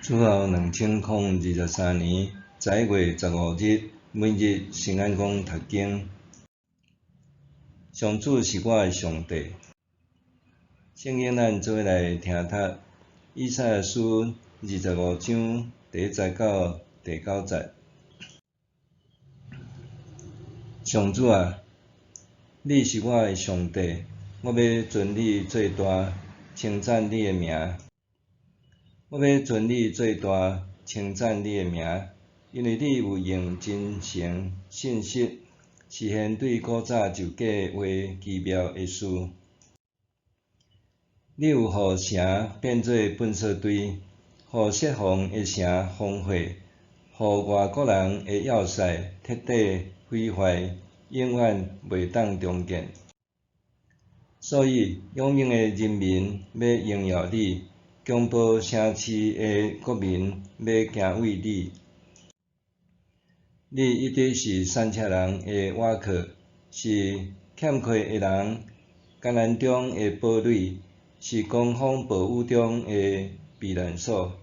主後2023年11月15日，每日聖安講讀經。上主是我的上帝。聖經咱做伙來聽讀以賽亞書25章第1節到第9節。上主啊，你是我的上帝，我欲尊你做大，稱讚你的名。我欲尊你做大，稱讚你的名，因為你有用真誠信實實現對古早就計畫奇妙的事。你有予城變做糞埽堆，予設防的城荒廢，予外國人的要塞徹底毀壞，永遠袂當重建。所以，勇猛的人民欲榮耀你，強暴城市的國民欲敬畏你。你一直是散赤人的倚靠，是欠缺的人艱難中的堡壘，是狂風暴雨中的避難所，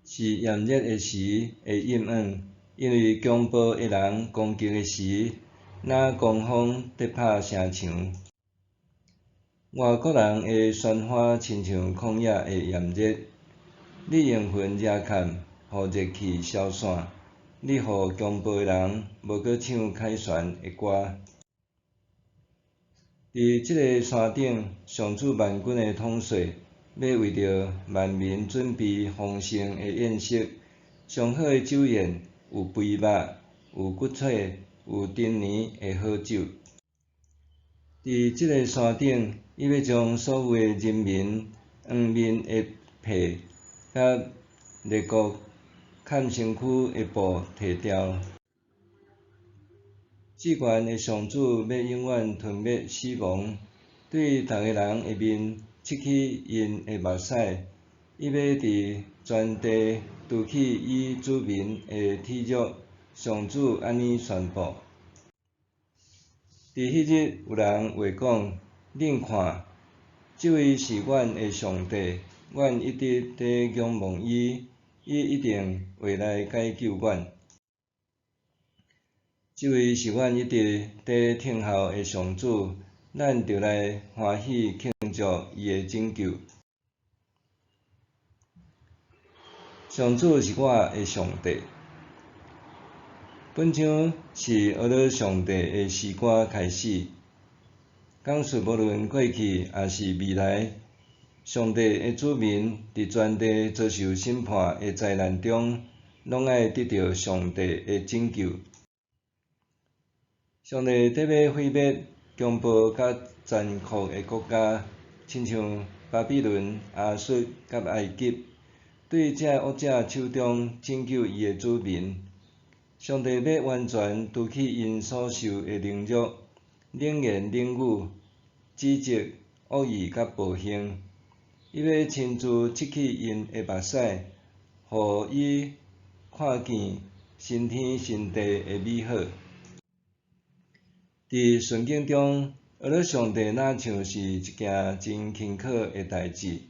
是炎熱的時的蔭掩。因為強暴的人攻擊的時，若狂風竹拍城牆。外國人的喧譁親像曠野的炎熱，你用雲遮蓋，予熱氣消散，你予強暴的人無閣唱凱旋的歌。佇這个山頂，上主萬軍的統帥欲為著萬民準備豐盛的宴席，上好的酒宴，有肥肉，有骨髓，有陳年的好酒。佇這个山頂，伊欲將所有的人民黃面的皮，佮列國崁身軀的布提掉。至懸的上主欲永遠吞滅死亡，對逐个人的面拭去𪜶的目屎，伊欲佇全地除去伊子民的恥辱。上主按呢宣布。佇彼日，有人會講：恁看，這位是阮的上帝，阮一直佇仰望伊，伊一定會來解救阮。這位是阮一直佇等候的上主，咱著來歡喜慶祝伊的拯救。上主是我的上帝。本章是呵咾上帝的詩歌開始，講述無論過去抑是未來，上帝的子民佇全地遭受審判的災難中，攏愛得著上帝的拯救。上帝欲毀滅強暴佮殘酷的國家，親像巴比倫、亞述佮埃及，對這惡者手中拯救伊的子民。上帝欲完全除去𪜶所受的凌辱、冷言冷語、指責、惡意佮報應。伊欲親自拭去𪜶的目屎，予伊看見新天新地的美好。佇順境中，呵咾上帝若像是一件真輕巧的代誌；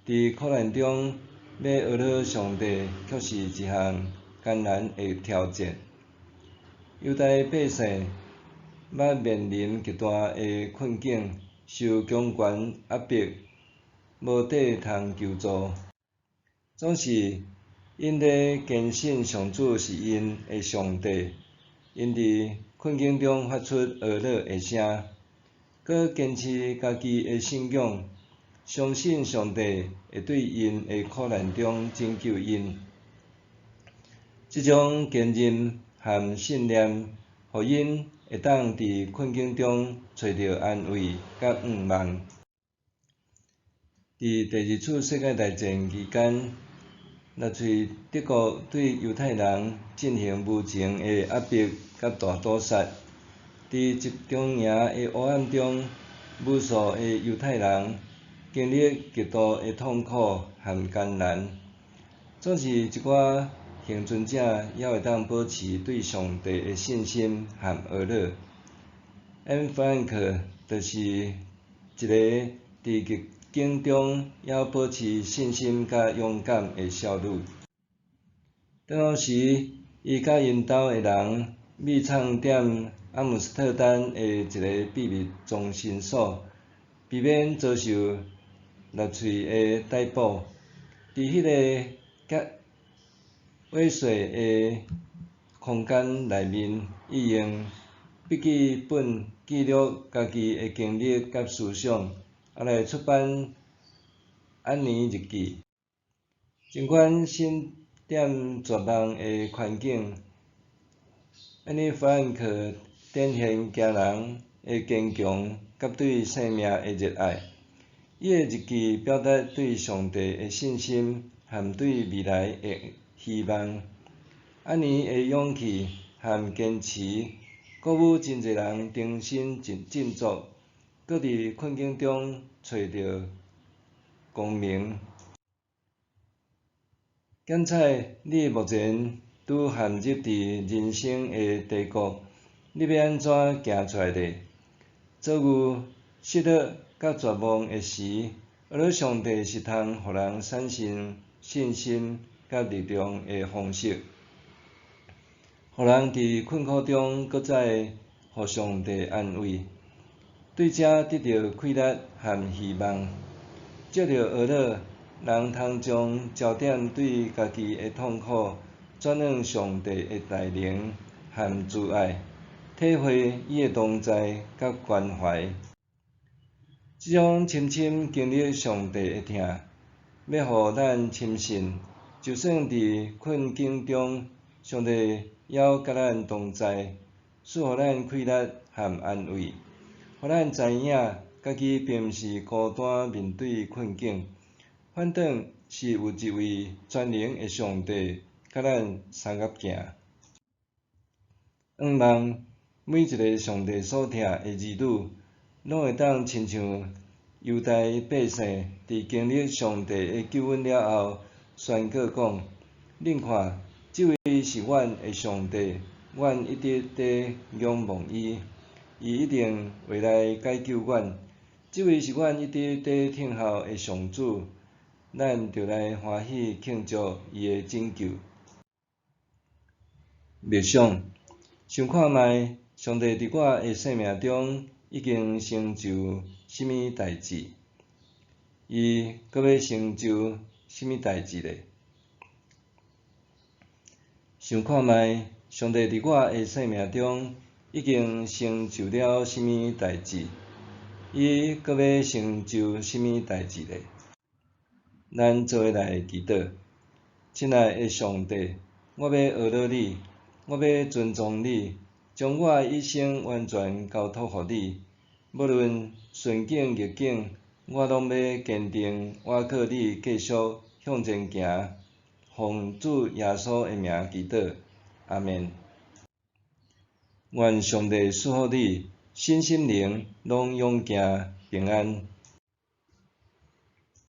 佇苦難中，欲呵咾上帝卻是一項艱難的挑戰。猶太百姓捌面臨極大的困境，受強權壓迫，無地通求助。總是𪜶咧堅信上主是𪜶的上帝，𪜶佇困境中發出呵咾的聲，閣堅持家己的信仰，相信上帝會對𪜶的苦難中拯救𪜶。這種堅韌和信念，予𪜶會當佇困境中揣著安慰佮向望。佇第二次世界大戰期間，納粹德國對猶太人進行無情的壓迫佮大屠殺。佇集中營的黑暗中，無數的猶太人經歷極度的痛苦和艱難。總是一寡倖存者猶會當保持對上帝的信心和呵咾。安弗蘭克就是一个佇極境中猶保持信心佮勇敢的少女。當時，伊佮𪜶兜的人秘藏踮阿姆斯特丹的一个秘密藏身所，避免遭受納粹的逮捕。佇彼个較萎縮的空間內面，伊用筆記本記錄家己的經歷佮思想，後來出版《安妮日記》。儘管身踮絕望的環境，安妮·弗蘭克展現驚人的堅強佮對生命的熱愛。伊的日記表達對上帝的信心和對未來的希望。安妮的勇氣和堅持，鼓舞真濟人重新振作，閣佇困境中揣著光明。檢採你目前拄陷入佇人生的低谷，你欲按怎行出來呢？遭遇失落佮絕望的時，學咾上帝是通予人產生信心佮力量的方式，予人佇困苦中閣再予上帝安慰，對這得著氣力和希望。藉著學咾，人通將焦點對家己的痛苦轉向上帝的大能和慈愛，體會伊的同在佮關懷。這種深深經歷上帝的疼，欲予咱深信，就算佇困境中，上帝猶佮咱同在，賜予咱氣力和安慰，予咱知影家己並毋是孤單面對困境，反轉是有一位全能的上帝佮咱相佮行。向望每一个上帝所疼的兒女，攏會當親像猶大百姓佇經歷上帝的救恩了後，宣告講：恁看，這位是阮的上帝，阮一直佇仰望伊，伊一定會來解救阮。這位是阮一直佇等候的上主，咱著來歡喜慶祝伊的拯救。默想，想看覓，上帝佇我的生命中已經成就啥物代誌？伊閣欲成就啥物代誌咧？想看覓，上帝佇我的生命中已經成就了啥物代誌？伊閣欲成就啥物代誌咧？咱做伙來祈禱。親愛的上帝，我欲學咾你，我欲尊崇你，將我的一生完全交託予你。無論順境逆境，我攏欲堅定倚靠你，繼續向前行。奉主耶穌的名祈禱，阿們。願上帝賜福你，身心靈攏勇健平安。